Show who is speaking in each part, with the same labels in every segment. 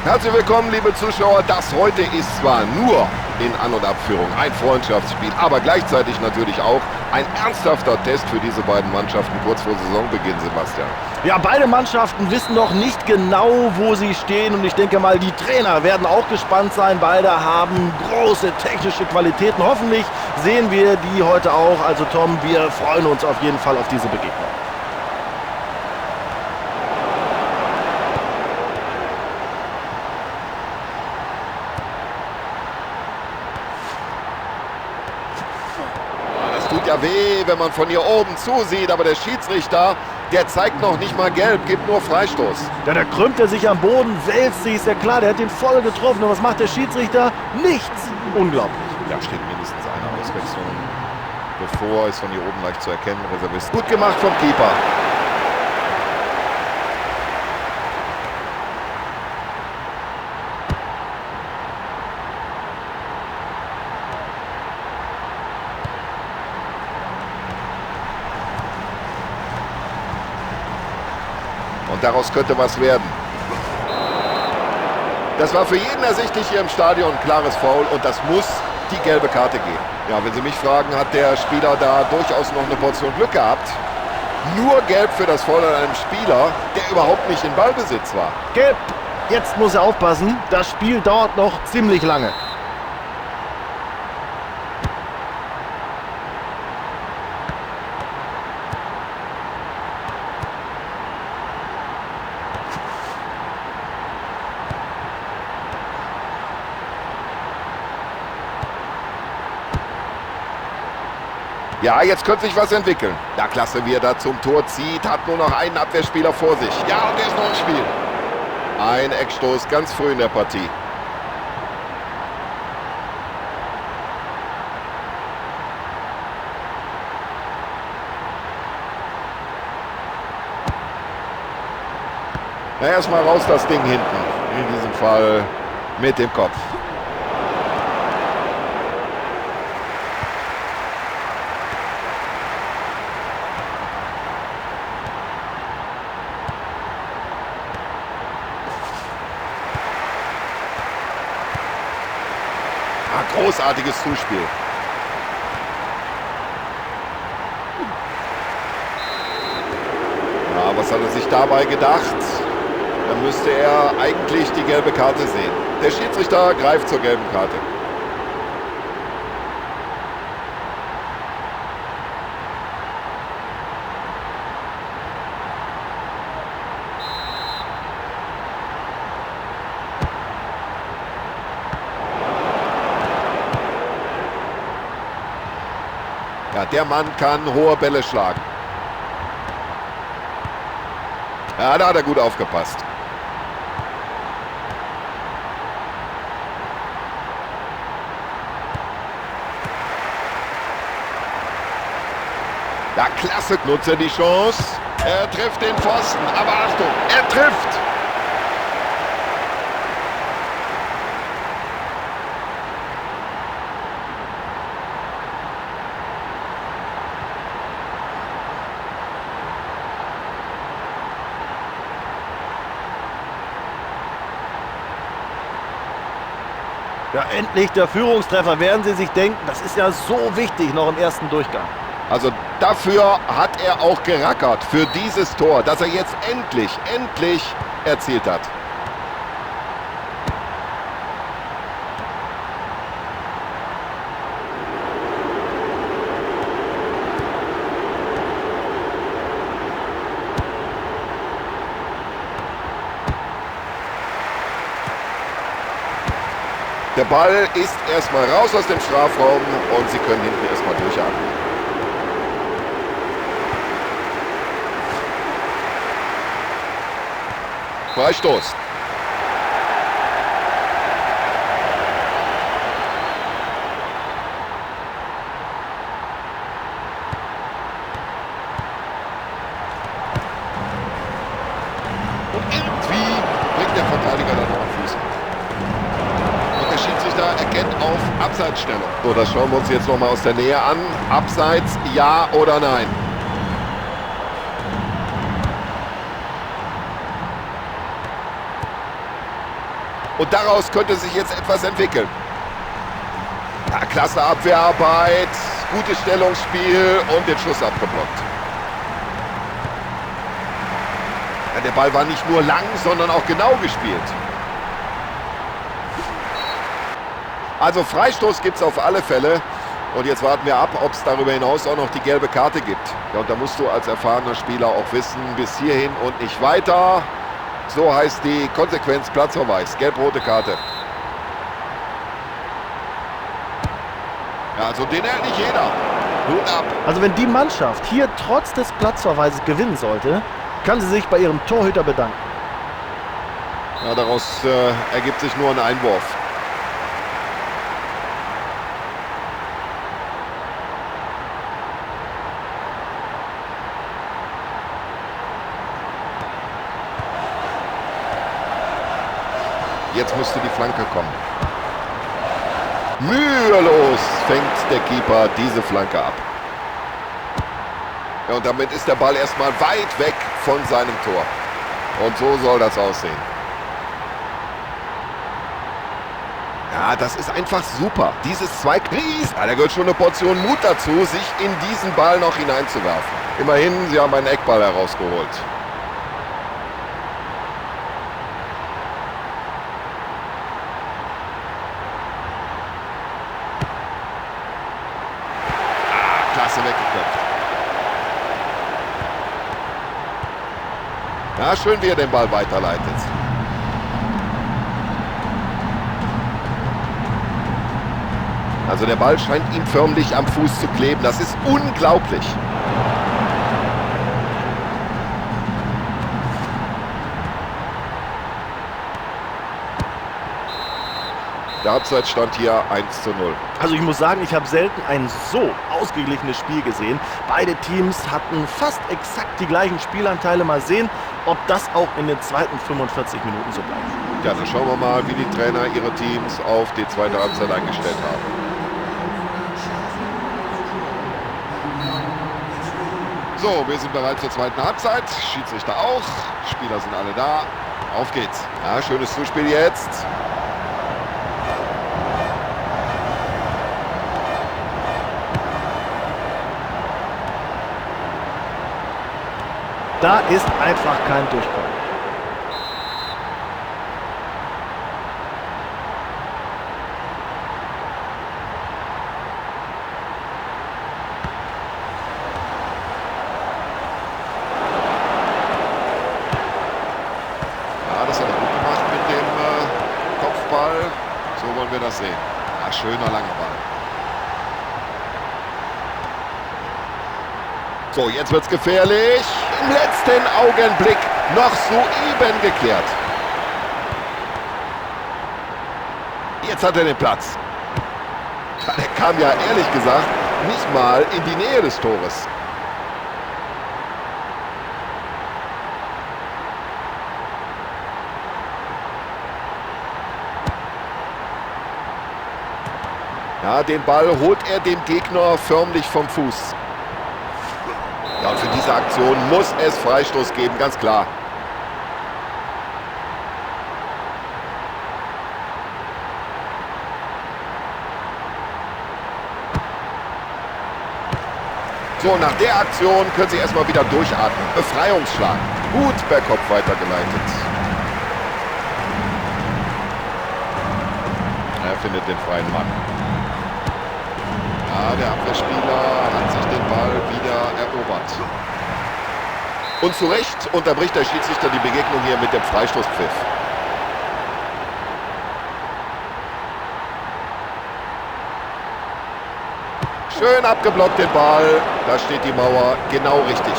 Speaker 1: Herzlich willkommen, liebe Zuschauer. Das heute ist zwar nur in An- und Abführung ein Freundschaftsspiel, aber gleichzeitig natürlich auch ein ernsthafter Test für diese beiden Mannschaften kurz vor Saisonbeginn, Sebastian.
Speaker 2: Ja, beide Mannschaften wissen noch nicht genau, wo sie stehen. Und ich denke mal, die Trainer werden auch gespannt sein. Beide haben große technische Qualitäten. Hoffentlich sehen wir die heute auch. Also Tom, wir freuen uns auf jeden Fall auf diese Begegnung.
Speaker 1: Das tut ja weh, wenn man von hier oben zusieht, aber der Schiedsrichter, der zeigt noch nicht mal gelb, gibt nur Freistoß.
Speaker 2: Ja, da krümmt er sich am Boden, wälzt sich, ist ja klar, der hat den voll getroffen. Und was macht der Schiedsrichter? Nichts. Unglaublich.
Speaker 1: Da steht mindestens eine Auswechslung bevor, ist von hier oben leicht zu erkennen. Reservist. Gut gemacht vom Keeper. Und daraus könnte was werden. Das war für jeden ersichtlich hier im Stadion ein klares Foul und das muss die gelbe Karte geben. Ja, wenn Sie mich fragen, hat der Spieler da durchaus noch eine Portion Glück gehabt. Nur gelb für das Foul an einem Spieler, der überhaupt nicht in Ballbesitz war.
Speaker 2: Gelb. Jetzt muss er aufpassen. Das Spiel dauert noch ziemlich lange.
Speaker 1: Ja, jetzt könnte sich was entwickeln. Ja, klasse, wie er da zum Tor zieht. Hat nur noch einen Abwehrspieler vor sich. Ja, und der ist noch im Spiel. Ein Eckstoß ganz früh in der Partie. Na, erstmal raus das Ding hinten. In diesem Fall mit dem Kopf. Großartiges Zuspiel. Ja, was hat er sich dabei gedacht? Da müsste er eigentlich die gelbe Karte sehen. Der Schiedsrichter greift zur gelben Karte. Ja, der Mann kann hohe Bälle schlagen. Ja, da hat er gut aufgepasst. Ja, klasse, nutzt er die Chance. Er trifft den Pfosten, aber Achtung, er trifft!
Speaker 2: Ja, endlich der Führungstreffer, werden Sie sich denken, das ist ja so wichtig noch im ersten Durchgang.
Speaker 1: Also dafür hat er auch gerackert, für dieses Tor, das er jetzt endlich, endlich erzielt hat. Der Ball ist erstmal raus aus dem Strafraum und sie können hinten erstmal durchatmen. Freistoß. Und irgendwie bringt der Verteidiger dann noch einen Fuß mit. Und der Schiedsrichter erkennt auf Abseitsstellung. So, das schauen wir uns jetzt nochmal aus der Nähe an. Abseits, ja oder nein? Und daraus könnte sich jetzt etwas entwickeln. Ja, klasse Abwehrarbeit, gutes Stellungsspiel und den Schuss abgeblockt. Ja, der Ball war nicht nur lang, sondern auch genau gespielt. Also Freistoß gibt es auf alle Fälle. Und jetzt warten wir ab, ob es darüber hinaus auch noch die gelbe Karte gibt. Ja, und da musst du als erfahrener Spieler auch wissen, bis hierhin und nicht weiter. So heißt die Konsequenz Platzverweis. Gelb-rote Karte. Ja, also den hält nicht jeder. Hut ab.
Speaker 2: Also wenn die Mannschaft hier trotz des Platzverweises gewinnen sollte, kann sie sich bei ihrem Torhüter bedanken.
Speaker 1: Ja, daraus ergibt sich nur ein Einwurf. Jetzt müsste die Flanke kommen. Mühelos fängt der Keeper diese Flanke ab. Ja, und damit ist der Ball erstmal weit weg von seinem Tor. Und so soll das aussehen. Ja, das ist einfach super. Dieses Zweikries, ja, da gehört schon eine Portion Mut dazu, sich in diesen Ball noch hineinzuwerfen. Immerhin, sie haben einen Eckball herausgeholt. Klasse weggeköpft. Ja, schön, wie er den Ball weiterleitet. Also der Ball scheint ihm förmlich am Fuß zu kleben. Das ist unglaublich. Der Halbzeitstand hier 1:0.
Speaker 2: Also ich muss sagen, ich habe selten ein so ausgeglichenes Spiel gesehen. Beide Teams hatten fast exakt die gleichen Spielanteile. Mal sehen, ob das auch in den zweiten 45 Minuten so bleibt.
Speaker 1: Ja, dann schauen wir mal, wie die Trainer ihre Teams auf die zweite Halbzeit eingestellt haben. So, wir sind bereit zur zweiten Halbzeit. Schiedsrichter auch. Spieler sind alle da. Auf geht's. Ja, schönes Zuspiel jetzt.
Speaker 2: Da ist einfach kein Durchkommen.
Speaker 1: Ja, das hat er gut gemacht mit dem Kopfball. So wollen wir das sehen. Ja, schöner langer Ball. So, jetzt wird's gefährlich. Im letzten Augenblick noch soeben geklärt. Jetzt hat er den Platz. Ja, der kam ja ehrlich gesagt nicht mal in die Nähe des Tores. Ja, den Ball holt er dem Gegner förmlich vom Fuß. Ja, und für diese Aktion muss es Freistoß geben, ganz klar. So, nach der Aktion können Sie erstmal wieder durchatmen. Befreiungsschlag. Gut per Kopf weitergeleitet. Er findet den freien Mann. Ja, der Abwehrspieler hat sich den Ball wieder erobert. Und zu Recht unterbricht der Schiedsrichter die Begegnung hier mit dem Freistoßpfiff. Schön abgeblockt den Ball. Da steht die Mauer genau richtig.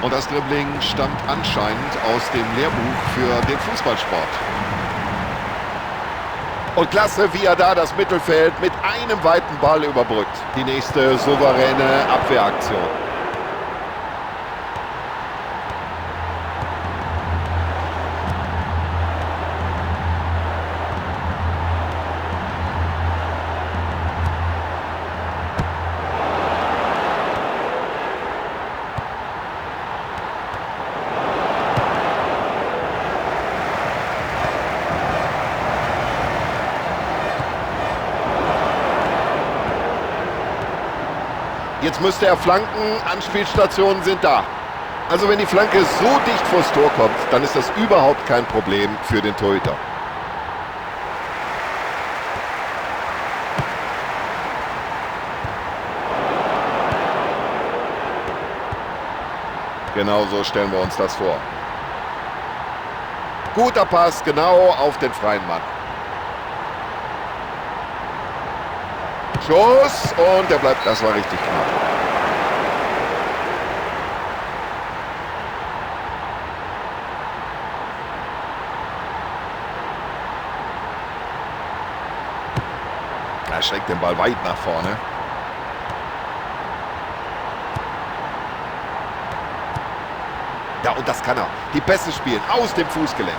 Speaker 1: Und das Dribbling stammt anscheinend aus dem Lehrbuch für den Fußballsport. Und klasse, wie er da das Mittelfeld mit einem weiten Ball überbrückt. Die nächste souveräne Abwehraktion. Jetzt müsste er flanken, Anspielstationen sind da. Also wenn die Flanke so dicht vors Tor kommt, dann ist das überhaupt kein Problem für den Torhüter. Genau so stellen wir uns das vor. Guter Pass, genau auf den freien Mann. Schuss und der bleibt, das war richtig knapp. Er schreckt den Ball weit nach vorne. Ja, und das kann er. Die Pässe spielen aus dem Fußgelenk.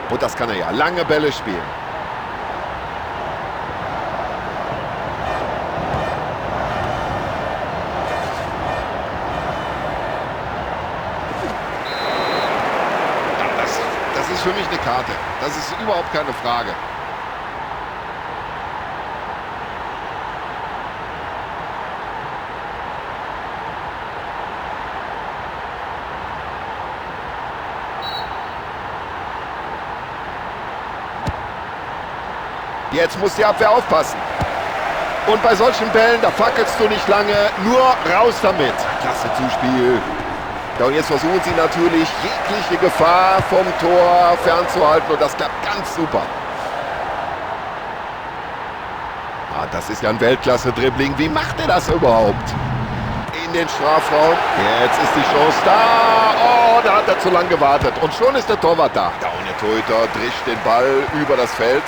Speaker 1: Und das kann er ja. Lange Bälle spielen. Das ist für mich eine Karte. Das ist überhaupt keine Frage. Jetzt muss die Abwehr aufpassen. Und bei solchen Bällen, da fackelst du nicht lange, nur raus damit. Klasse Zuspiel. Ja, und jetzt versuchen sie natürlich, jegliche Gefahr vom Tor fernzuhalten. Und das klappt ganz super. Ah, das ist ja ein Weltklasse-Dribbling. Wie macht er das überhaupt? In den Strafraum. Jetzt ist die Chance da. Oh, da hat er zu lange gewartet. Und schon ist der Torwart da. Ja, und der Torhüter drischt den Ball über das Feld.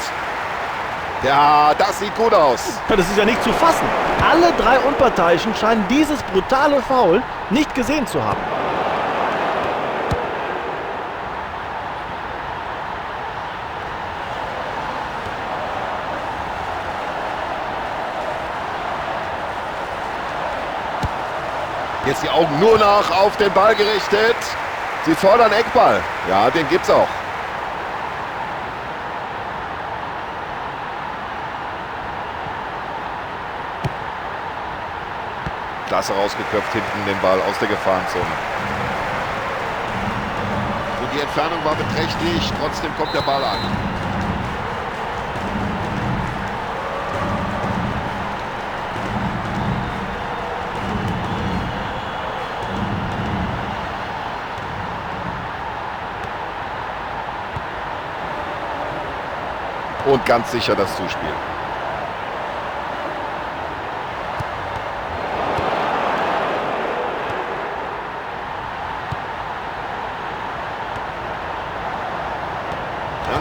Speaker 1: Ja, das sieht gut aus.
Speaker 2: Das ist ja nicht zu fassen. Alle drei Unparteiischen scheinen dieses brutale Foul nicht gesehen zu haben.
Speaker 1: Jetzt die Augen nur noch auf den Ball gerichtet. Sie fordern Eckball. Ja, den gibt's auch. Klasse rausgeköpft hinten den Ball aus der Gefahrenzone. Und die Entfernung war beträchtlich, trotzdem kommt der Ball an. Und ganz sicher das Zuspiel.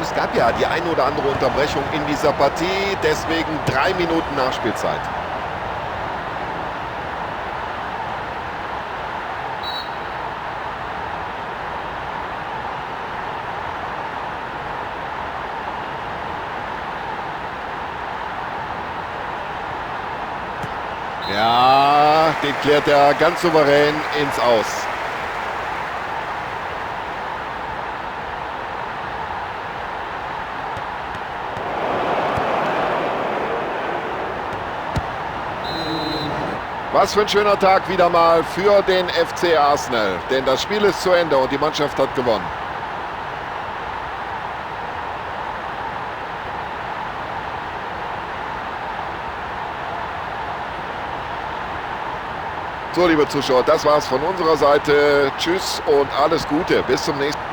Speaker 1: Es gab ja die eine oder andere Unterbrechung in dieser Partie, deswegen 3 Minuten Nachspielzeit. Ja, den klärt er ganz souverän ins Aus. Was für ein schöner Tag wieder mal für den FC Arsenal. Denn das Spiel ist zu Ende und die Mannschaft hat gewonnen. So, liebe Zuschauer, das war's von unserer Seite. Tschüss und alles Gute. Bis zum nächsten Mal.